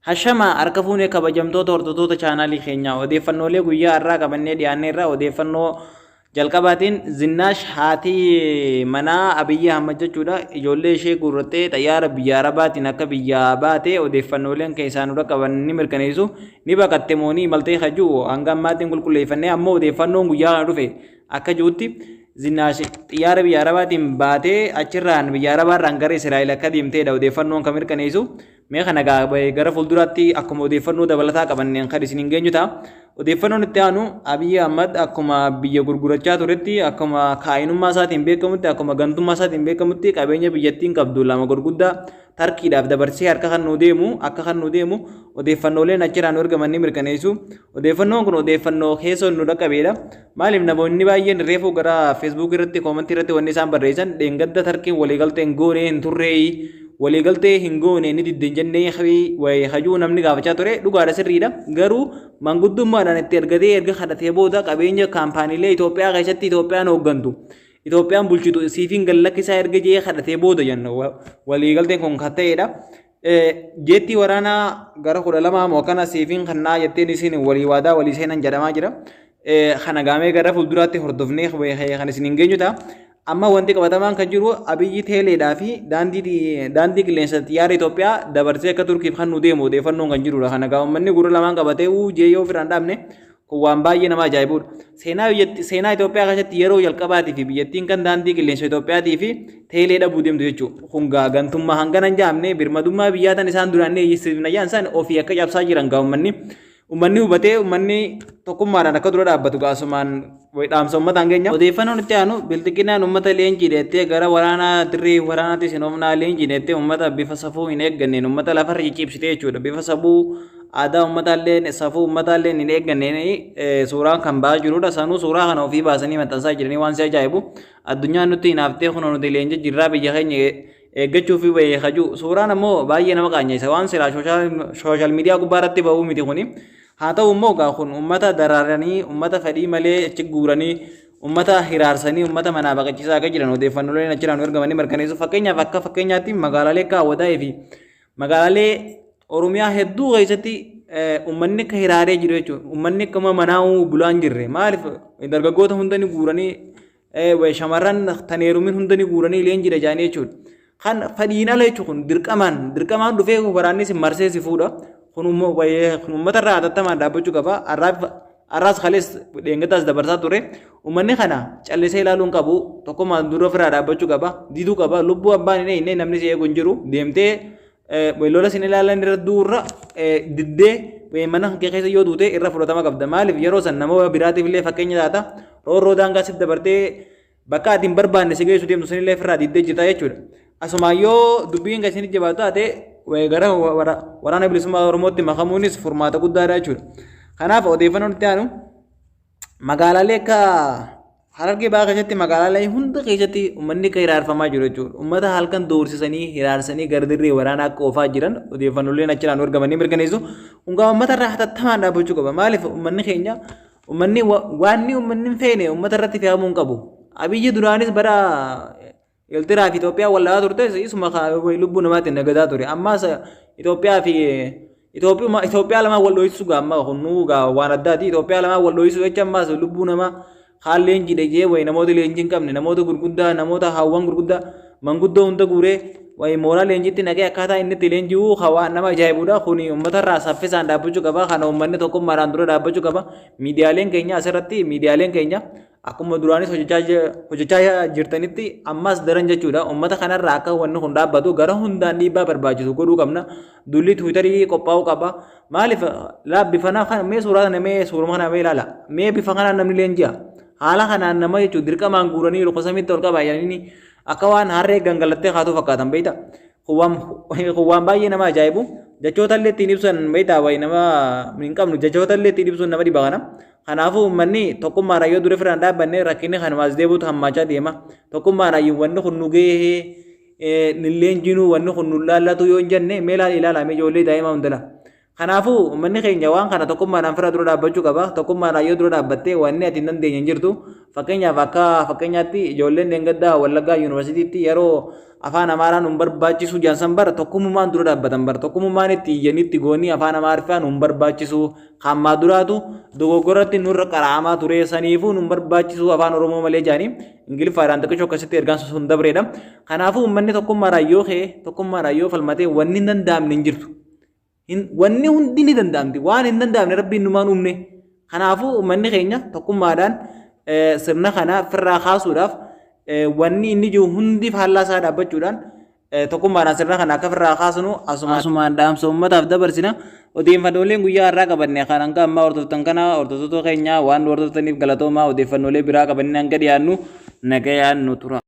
Hashama harka fuunee kabajamtoota hordoftoota chaanaalii keenyaa, odeeffannoolee guyyaa har'aa qabannee dhiyaanne irraa odeeffannoo jalqabaatiin Zinnaash haati manaa Abiyyi Ahmad jechuudha, ijoollee ishee guurrattee xayyaara biyya Arabaatiin akka biyyaa baate odeeffannooleen keessaa nurra qaban ni mirkaneessu. Ni baqatte moo ni imaltee kajuu hanga ammaatiin qulqulleeffannee, ammoo odeeffannoon guyyaa kana dhufe akka jirutti Zinnaash xiyyaara biyya Arabaatiin baatee achirraan biyya Arabaarraan gara Israa'el akka deemteedha odeeffannoon kan mirkaneessu. Mee kana gara fuulduraatti akkuma odeeffannoo dabalataa qabanneen kan isin hin geenyu ta'a. Odeeffannoon itti aanu, Abiyyi Ahmad akkuma biyya gurgurachaa turetti, akkuma kaa'inummaa isaatiin beekamutti, akkuma gantummaa isaatiin beekamutti, qabeenya biyyattiin qabdu lama gurguddaa Tarkiidhaaf dabarsee harka kan nu deemu akka kan nu deemu odeeffannooleen achirraa nu ergaman ni mirkaneessu. Odeeffannoon kun odeeffannoo keessoo nu dhaqqabeedha. Maaliif namoonni baay'een reefuu gara Facebook irratti koomentii irratti wanni isaan barreessan, dheengadda Tarkiin waliigaltee hin goone hin turree, waliigaltee hin goone ni didde jennee hajuu namni gaafachaa ture, dhugaadha, sirriidha. Garuu manguddummaadhaan itti ergatee erga kadhatee booda qabeenya kaampaaniilee Itoophiyaa keessatti Itoophiyaan hooggantu, Itoophiyaan bulchitu siifiin gad lakkisaa erga jee kadhatee booda jenna waliigalteen kun kan ta'edha. Jeettii waraanaa gara 12 moo akkana siifiin kannaa jetteen isin walii waadaa walii seenan jedhamaa jira. Kana gaamee gara fuulduraatti hordofnee kan isin hin geenyu ta'a. Amma wanti qabatamaan kan jiru Abiyyi teeleedhaa fi daandii qilleensa xiyyaara Itoophiyaa dabarsee akka Turkiif kan nu deemu odeeffannoon kan jirudha. Kana gaa uummanni gurra lamaan qabatee uu jee yoo ofirraan dhaabne kun waan baay'ee nama ajaa'ibudha. Seenaa biyyatti seenaa Itoophiyaa keessatti yeroo jalqabaatii fi biyyattiin kan daandii qilleensa Itoophiyaatii fi teelee dhabuu deemtu jechuudha. Kun gaa gantummaa hangana hin jaamne, birmadummaa biyyaa tan isaan duraan eeyyisiifna jaan isaan ofii akka cabsaa jiran gaa uummanni hubatee uummanni tokkummaadhaan akka dura dhaabbatu gaasumaan dhaamsa uummataan keenya. Odeeffannoon itti aanu, bilxiginaan uummata leenjii dheettee gara waraanaa dirree waraanaatti isin oofnaa leenjii dheettee uummata bifa safuu hin eegganneen uummata lafarra cicciibsitee jechuudha. Bifa sabuu aadaa uummataallee safuu uummataallee hin eegganneen suuraan kan ba'aa jirudha. Sanuu suuraa kana ofii baasanii maxxansaa jiranii. Waan si ajaa'ibu, addunyaan nutti hinaaftee kun nuti leenjii jirraa biyya keenya eeggachuu fi bahee kajuu suuraan ammoo baay'ee nama qaanyeessa, waan silaa social media gubbaa irratti ba'uu miti kuni. Haa ta'u immoo gaa kun uummata daraaranii, uummata fedhii malee achi guuranii, uummata hiraarsanii, uummata manaa baqachiisaa akka jiran odeeffannooleen achirraan ergamanii mirkaneessu. Fakkeenyaaf, akka fakkeenyaatti magaalaalee akka Awwadaa'ee fi magaalaalee Oromiyaa hedduu keessatti uummanni akka hiraaree jiru jechuudha. Uummanni akka manaa bulaa hin jirre. Maaliif dargaggoota hunda ni guuranii, shamarran tan heerumin hunda ni guuranii leenjiidha jedhanii jechuudha. Kan fedhiin ala jechuun kun dirqamaan dhufee waraanni si marsee si fuudha. Kun uummata irraa hatattamaan dhaabbachuu qaba. Har'aas kalees dheengaddaas dabarsaa ture. Uummanni kana callisee ilaaluu hin qabu. Tokkummaan dura ofirraa dhaabbachuu qaba. Diduu qaba. Lubbuu abbaan hin eegne namni si eegu hin jiru. Deemtee lola sin ilaalan irra duurra diddee mana kee keessa yoo duute irra fudhatama qabda. Maaliif yeroo san nama biraatiif illee fakkeenya taata. Roorroo daangaa sitti dabartee bakka ati hin barbaanne si geessu deemtu sanillee ofirraa diddee jirta jechuudha. Asumaan yoo dubbiin kan isin jabaatu taate gara waraana bilisummaa Oromootti makamuunis furmaata guddaadha jechuudha. Kanaaf odeeffannoon itti aanu, magaalaalee akka Harargee Bahaa keessatti magaalaalee hunda keessatti uummanni akka hiraarfamaa jiru jechuudha. Uummata halkan doorsisanii hiraarsanii gara dirree waraanaa akka oofaa jiran odeeffannooleen achirraan argamanii mirkaneessu. Hungaa uummata irraa hatattamaan dhaabbachuu qaba. Maaliif uummanni keenya uummanni waanni uummanni hin feene uummata irratti fe'amuu hin qabu. Abiyyi duraanis bara Eertiraa fi Itoophiyaa wal dhabaa turte isuma lubbuu namaatiin nagadaa ture. Ammas Itoophiyaa fi Itoophiyaa lamaan wal dho'isuu gaa amma kunnuu gaa waan addaati. Itoophiyaa lamaan wal dho'isuu jecha ammas lubbuu namaa kaan leenjii dhejee wayi namoota leenjii hin qabne, namoota gurguddaa, namoota hawwan gurguddaa, manguddoo hunda guuree wayi mooraa leenjiitti naqee akkaataa inni itti leenji'u waan nama ajaa'ibudha. Kuni uummatarraa saffisaan dhaabbachuu qaba. Kana uummanni tokkummaadhaan dura dhaabbachuu qaba. Miidiyaaleen keenya asirratti, miidiyaaleen keenya akkuma duraanis hojjechaa jirtanitti ammas daran jechuudha. Uummata kanarraa akka wanni kun dhaabbatu gara hundaan dhiibbaa barbaachisu godhuu qabna. Dulli Tiwiitarii qophaa'uu qaba. Maaliif laa bifa kana mee suuraa kana mee suuruma kana mee ilaala. Mee bifa kanaan namni leenji'a. Haala kanaan nama jechuun dirqamaan guuranii luka samiitti ol qabaa jedhanii akka waan harree gangalattee kaatu fakkaatan beekta. Kun waan baay'ee nama ajaa'ibu. Jechoota illee ittiin ibsan beektaa wayi nama hin qabnu, jechoota illee ittiin ibsuun nama dhiba kana. Kanaafuu uummanni tokkummaadhaan yoo dura firaan dhaabbanne rakkinni kanumaas deebi'utu hammaachaa deema. Tokkummaadhaan wanni kun nu gahee nilleen jinuu wanni kun nu laallatu yoo hin jenne, mee ilaali ilaala mee ijoollee daa'imaa hundala. Kanaafuu uummanni keenya waan kana tokkummaadhaan fira dura dhaabbachuu qaba. Tokkummaadhaan yoo dura dhaabbattee wanni ati hin dandeenye hin jirtu. Fakkeenyaaf, akka fakkeenyaatti ijoolleen Deengaddaa Wallaggaa Yuunivarsiitiitti yeroo afaan Amaaraan nun barbaachisu jaansan bara tokkummaan dura dhaabbatan, bara tokkummaan itti iyyanitti goonii afaan Amaariffaa nun barbaachisu, hammaa duraatu dogoggoratti nurra qara'amaa ture, saniifuu nun barbaachisu afaan Oromoo malee jaanii Ingiliffaadhaan xiqqishoo akkasitti ergaan sun dabreedha. Kanaafuu uummanni tokkummaadhaan yoo ka'e, tokkummaadhaan yoo falmatee, wanni hin danda'amne hin jirtu. Wanni hundi ni danda'amti. Waan hin danda'amne Rabbiin numaan uumne. Kanaafuu uummanni keenya tokkummaadhaan sirna kana firraa kaasuudhaaf wanni inni jiru hundi faallaa isaa dhaabbachuudhaan tokkummaadhaan sirna kana akka firraa kaasnu asumaan dhaamsa uummataaf dabarsina. Odeeffannooleen guyyaa har'aa qabanne kan hanga ammaa hordoftan kana, hordoftoota keenya waan nu hordoftaniif galatoomaa. Odeeffannoolee biraa qabannee hanga dhiyaannu nagayaan nu tura.